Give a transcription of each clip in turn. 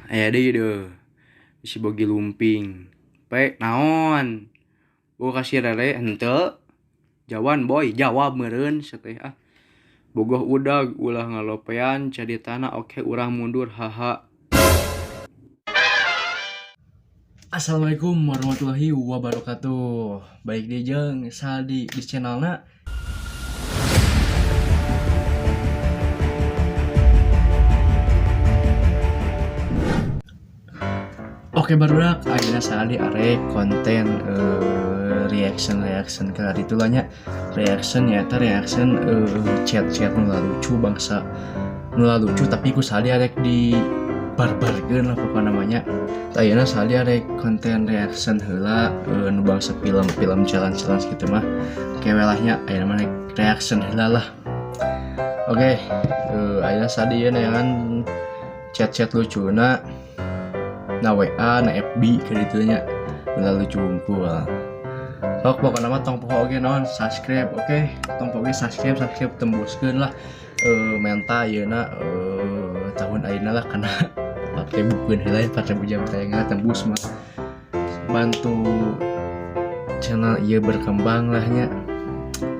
Aya deui deuh. Si Bogi lumping. Pe naon? Boga kasih rere henteu. Jawan boy, jawab meureun sateh ah. Bogoh udag ulah ngalopean caritana oke urang mundur haha. Assalamualaikum warahmatullahi wabarakatuh. Balik deui jeung Saldi di channelna. Oke barudak, ayeuna Saldi arek konten reaction reaction ka ditu lah nya. Reaction nyaeta reaction chat-chat nu lucu bangsa nu lucu tapi ku Saldi arek di barbarkeun lah pokokna mah nya. Ayeuna Saldi arek konten reaction heula nu bangsa film-film challenge-challenge kitu mah kewe lah nya, ayeuna mah rek reaction heula lah. Oke, ayeuna Saldi ieu neangan chat-chat lucuna na WA na FB ka ditu nya, nu lucu hungkul. Sok pokokna mah tong poho oge naon subscribe, oke? Tong poho oge subscribe, subscribe tembuskeun lah menta ayeuna tahun ayeuna lah kana 4000 keun heula 4000 jam tayangan tembus mah. Bantu channel ieu berkembang lah nya.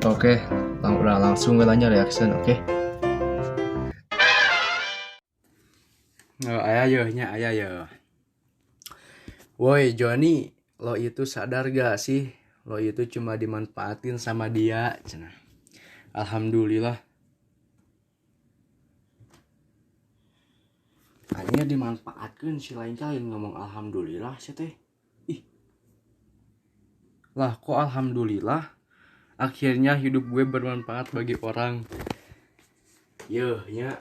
Oke, udah langsung we nya reaction, oke? Oh, aya yeuh nya, aya yeuh. Woi Joni, lo itu sadar gak sih? Lo itu cuma dimanfaatin sama dia, cenah. Alhamdulillah. Hanya dimanfaatkan si lain kali ngomong alhamdulillah sih teh. Ih. Lah kok alhamdulillah? Akhirnya hidup gue bermanfaat bagi orang. Yeuh nya.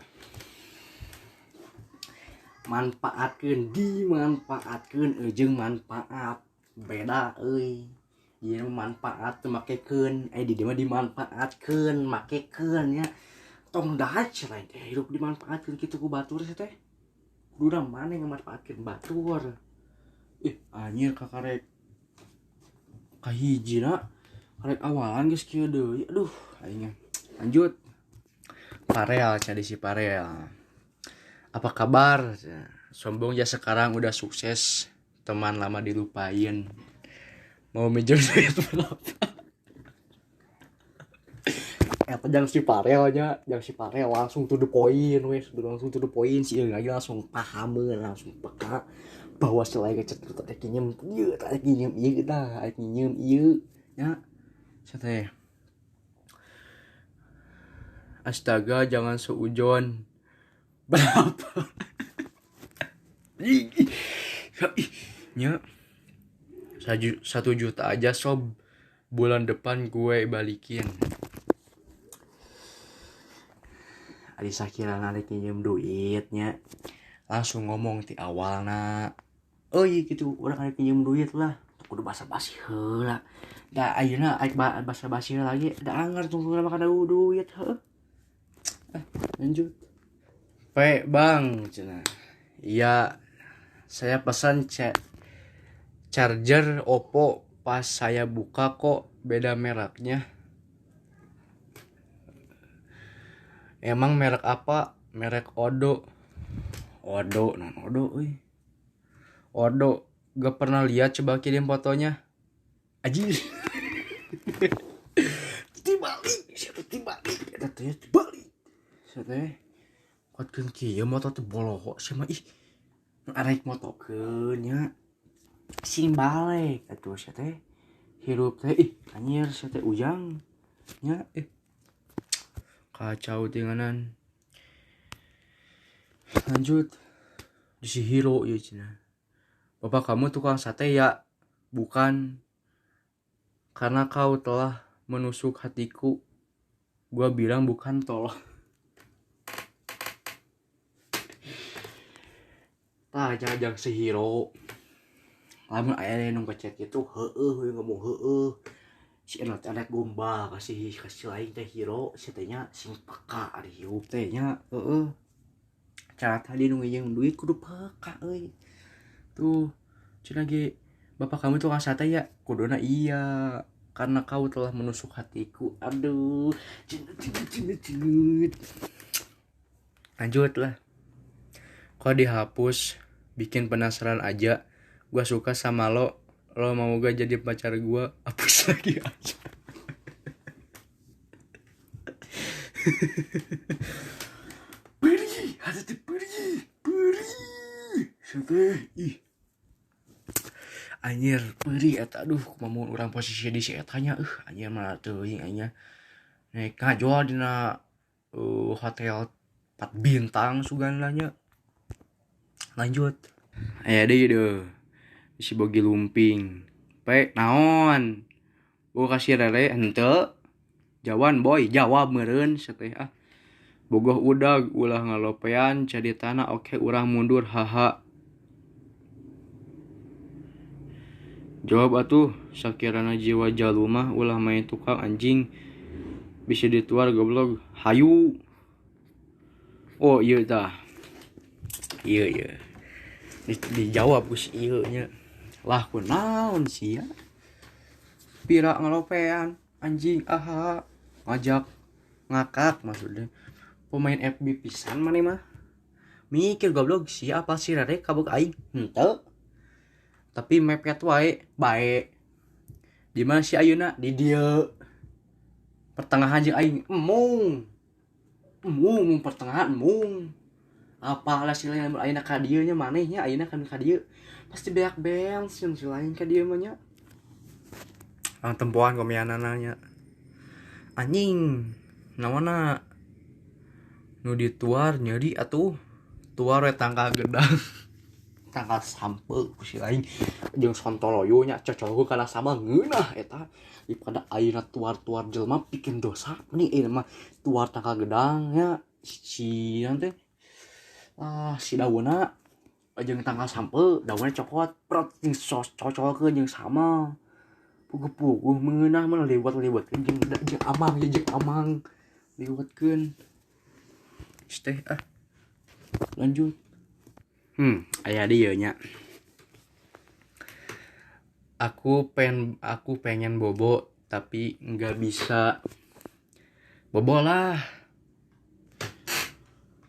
Manfaatkeun, dimanfaatkeun jeung manfaat beda euy. Ieu manfaat teu makekeun, di dieu mah dimanfaatkeun, makekeun nya. Tong dac lain teh hidup dimanfaatkeun kitu ku batur sih teh. Kuduna maneh ngamanfaatkeun batur. Ih, anjir kakarek kahijina karek awalan geus kieu deui. Aduh, aing lanjut. Parel cadi si Parel. Apa kabar? Sombong ya sekarang udah sukses, teman lama dilupain. Mau minjem duit berapa? Eta jangan si Parel nya, jangan si Parel langsung to the point wes, langsung to the point si lagi langsung paham, langsung peka bahwa selain ngechat teh kinyem ieu, teh kinyem ieu tah, kinyem ieu nya. Sateh. Astaga, jangan seujon. Berapa? Nya. 1 juta aja sob. Bulan depan gue balikin. Adi sakira narik nginjem duitnya. Langsung ngomong ti awalna. Euy gitu, urang arek nginjem duit lah. Kudu basa-basi heula. Da ayeuna arek basa-basi lagi, da anger tunggu lama kana duit heuh. Lanjut. P bang cenah. Iya, saya pesan charger Oppo, pas saya buka kok beda mereknya. Emang merek apa? Merek Odo. Odo, non Odo euy. Odo, gak pernah lihat, coba kirim fotonya. Aji. Dibalik, siapa dibalik? Eta teh dibalik. Siapa teh? Kuatkeun kieu moto teh boloho sia mah ih. Arek motokeun nya. Sing balik atuh sia teh. Hirup teh ih anjir sia teh ujang nya ih. Kacau tinganan. Lanjut. Di si Hiro ieu cenah. Bapak kamu tukang sate ya? Bukan. Karena kau telah menusuk hatiku. Gua bilang bukan tolong. Tah jangan si Hiro. Lamun aya nu ngechat kitu heueuh we ngomong heueuh. Si eta teh arek gombal kasih kasih lain teh Hiro si teh nya sing peka ari hirup teh nya heueuh. Cara tadi nu nginjem duit kudu peka euy. Tuh cenah ge bapak kamu tukang sate ya? Kuduna iya. Karena kau telah menusuk hatiku. Aduh. Cinut cinut cinut cinut. Lanjut lah. Kok dihapus? Bikin penasaran aja. Gua suka sama lo. Lo mau gak jadi pacar gua? Hapus lagi aja. Perih, hati perih, perih. Sedih, ih. Anjir, perih eta aduh kumaha urang posisi di si eta nya anjir mah teuing anya. Naik ngajual dina hotel 4 bintang sugan lah nya. Lanjut. Aya deui deuh. Si bogi lumping. Pe naon? Gua kasih rere henteu. Jawan boy, jawab meureun sateh ah. Bogoh udag ulah ngalopean caritana oke urang mundur haha. Jawab atuh sakirana jiwa jalumah ulah main tukang anjing. Bisa dituar goblok. Hayu. Oh iya tah. Iya iya. Dijawab ku si ieu nya. Lah kunaon sia? Pira ngalopean anjing aha. Ngajak ngakak maksudnya. Pemain FB pisan maneh mah. Mikir goblok sia apa si rere kabuk aing? Henteu. Tapi mepet wae bae. Di mana si ayeuna? Di dieu. Pertengahan jeung aing emung. Emung pertengahan emung. Apalah si lain ayeuna ka dieu nya maneh nya ayeuna kan ka dieu. Pasti beak bensin si lain ka dieu mah nya. Ang tempoan komianana nya. Anjing naonna nu dituar nyeri atuh. Tuar we tangkal gedang. Tangkal sampe ku si lain jeung sontoloyo nya cocok kana sama ngeunah eta. Daripada ayeuna tuar-tuar jelema bikin dosa mending ayeuna mah tuar tangkal gedang nya si nanti si daunna jeung tangkal sampe daunna cokot prot jeung cocokeun jeung sama puguh-puguh meunah mah lewat-lewatkeun jeung amang jeung amang liwatkeun teh ah. Lanjut. Aya dieu nya. Aku pengen bobo tapi nggak bisa. Bobo lah.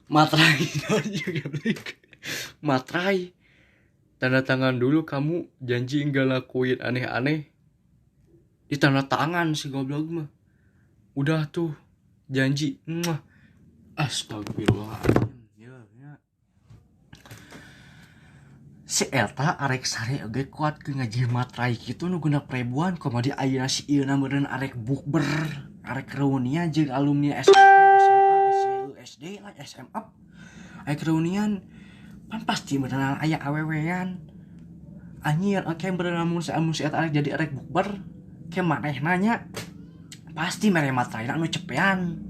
Materai juga balik. Materai. Tanda tangan dulu kamu janji nggak lakuin aneh-aneh. Di tanda tangan si goblok mah. Udah tuh janji. Muah. Astagfirullahaladzim. Si eta arek sare oge kuat ke ngaji materai kitu nu guna prebuan kumaha di ayeuna si ieu meureun arek bukber arek reunian jeung alumni SMP, SMA, SU, SD lah SMA. Arek reunian pan pasti meureun aya awewean. Anjir oke meureun lamun si eta arek jadi arek bukber ke manehna nya pasti mere materai anu cepean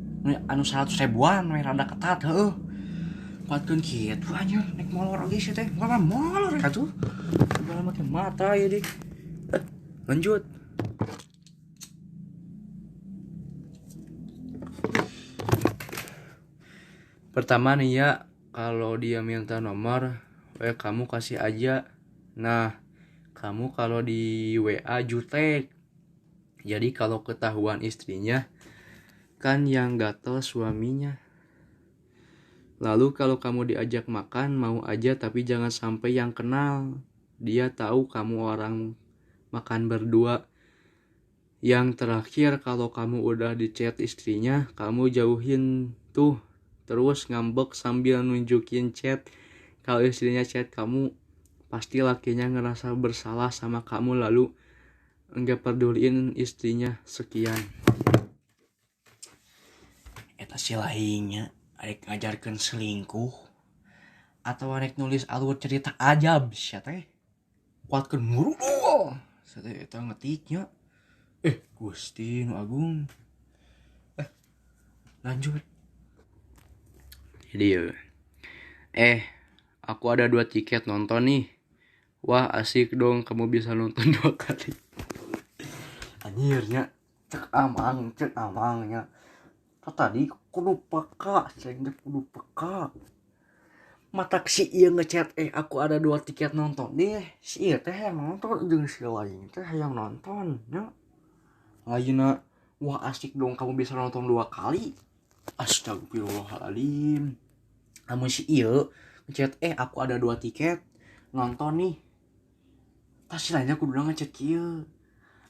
anu 100 ribuan we rada ketat heueuh. Kuatkeun kitu anjir nek molor oge sia teh molor molor atuh udah make mata ya dik. Lanjut. Pertama nih ya, kalau dia minta nomor kamu kasih aja. Nah, kamu kalau di WA jutek. Jadi kalau ketahuan istrinya kan yang gatel suaminya. Lalu kalau kamu diajak makan mau aja tapi jangan sampai yang kenal. Dia tahu kamu orang makan berdua. Yang terakhir kalau kamu udah di chat istrinya, kamu jauhin tuh. Terus ngambek sambil nunjukin chat. Kalau istrinya chat kamu, pasti lakinya ngerasa bersalah sama kamu lalu enggak peduliin istrinya. Sekian. Eta si lainnya arek ngajarkeun selingkuh atau arek nulis alur cerita ajab sia teh kuatkeun murudul sia teh eta ngetiknya Gusti nu agung. Lanjut. Jadi ya aku ada 2 tiket nonton nih. Wah asik dong kamu bisa nonton 2 kali. Anjirnya cek amangnya tadi kudu peka, sering kudu peka. Matak si ieu ngechat aku ada 2 tiket nonton deh. Si ieu teh yang nonton jeung si lain teh yang nonton nya. Lainna wah asik dong kamu bisa nonton 2 kali. Astagfirullahaladzim. Lamun si ieu ngechat aku ada 2 tiket. Nonton nih. Tas si lainnya kudu ngechat kieu.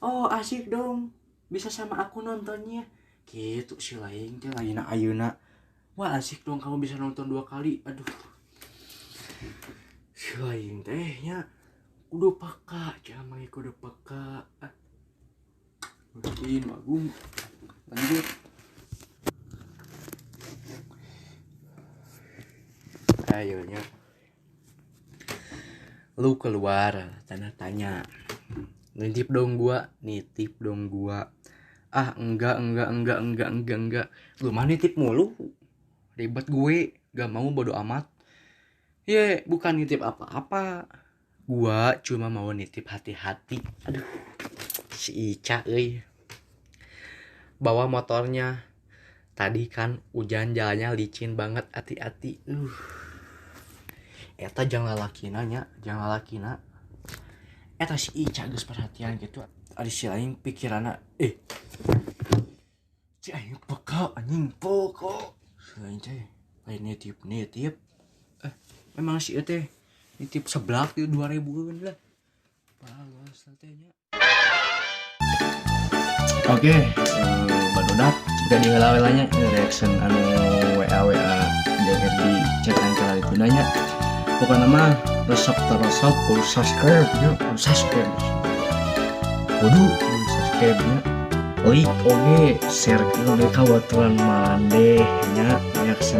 "Oh, asik dong, bisa sama aku nontonnya." Gitu si lain teh lainna ayeuna. "Wah, asik dong, kamu bisa nonton dua kali." Aduh. Si lain teh nya kudu peka, jangan kudu peka. Ah. Mungkin agung lanjut. Ayo nya. Lu keluar tanda tanya. Nitip dong gua, nitip dong gua. Ah, enggak enggak enggak enggak enggak enggak. Lu mah nitip mulu. Ribet gue, gak mau, bodo amat. Ye, bukan nitip apa-apa. Gua cuma mau nitip hati-hati. Aduh. Si Ica euy. Bawa motornya. Tadi kan hujan, jalannya licin banget, hati-hati. Eta jang lalakina nya, jang lalakina. Eta si Ica geus perhatian gitu. Ari si lain pikiranna si aing peka anjing, peka. Si lain teh lain nitip nitip. Memang si teh nitip seblak di 2000 lah. Bagus teh nya. Oke, barudak udah diheula nya reaction anu WA WA jeung di chatan kala itu nanya. Pokoknya mah resep teresep kudu subscribe nya, kudu subscribe, kudu kudu subscribe nya, like oke, share ke ka baturan maneh nya reaction.